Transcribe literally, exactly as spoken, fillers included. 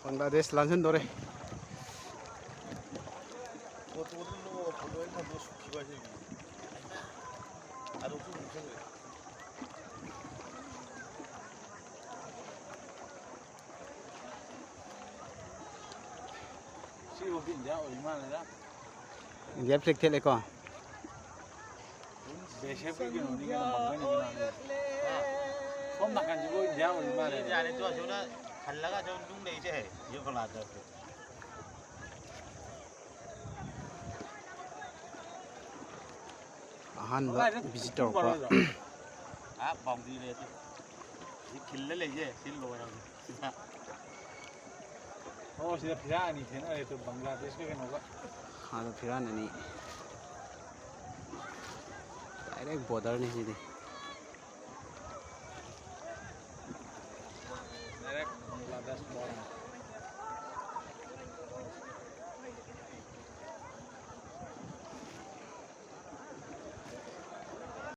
Bangladesh ꯂꯥꯟꯁꯤꯟꯗꯣꯔꯦ꯫ ꯁꯤꯐꯥꯎꯗꯤ India ꯑꯣꯏ ꯃꯥꯜꯂꯦꯗ꯫ India ꯐ꯭ꯂꯦꯛ ꯊꯦꯠꯂꯦꯀꯣ꯫ ꯕꯦꯁꯦꯞꯀꯤ ꯀꯩꯅꯣꯅꯤ ꯀꯩꯅꯣ, ꯃꯪꯒꯟꯒꯤ ꯀꯩꯅꯣꯅꯤ꯫ ꯁꯣꯝ ꯅꯥꯀꯟꯁꯤꯕꯨ ꯏꯟꯗꯤꯌꯥ ꯑꯣꯏ ꯃꯥꯜꯂꯦ꯫ ꯌꯥꯔꯦ, ꯇꯨ ꯑꯁꯣꯝꯅ ꯈꯜꯂꯒ ꯑꯁꯣꯝ ꯅꯨꯡ ꯂꯩꯁꯦ, ꯌꯣ ꯀꯂꯥꯗ꯫ ꯑꯍꯥꯟꯕ ꯚꯤꯖꯤꯠ ꯇꯧꯔꯛꯄ꯫ ꯑꯥ, ꯕꯥꯎꯟꯗ꯭ꯔꯤ ꯂꯩ ꯑꯗꯨ꯫ ꯁꯤ ꯈꯤꯜꯂ ꯂꯩꯁꯦ, ꯁꯤ ꯂꯣꯏꯔꯕꯅꯤ꯫ ꯁꯤꯗ꯫ ꯑꯣ, ꯁꯤꯗ ꯐꯤꯔꯥ ꯑꯅꯤ ꯊꯦꯡꯅꯔꯦ, ꯇꯨ ꯕꯪꯒ꯭ꯂꯥꯗꯦꯁꯀ ꯀꯩꯅꯣꯒ꯫ ꯑꯥꯗ ꯐꯤꯔꯥꯟ ꯑꯅꯤ꯫ ꯗꯥꯏꯔꯦꯛ ꯕꯣꯔꯗꯔꯅꯤ ꯁꯤꯗꯤ꯫ Direct Bangladesh border.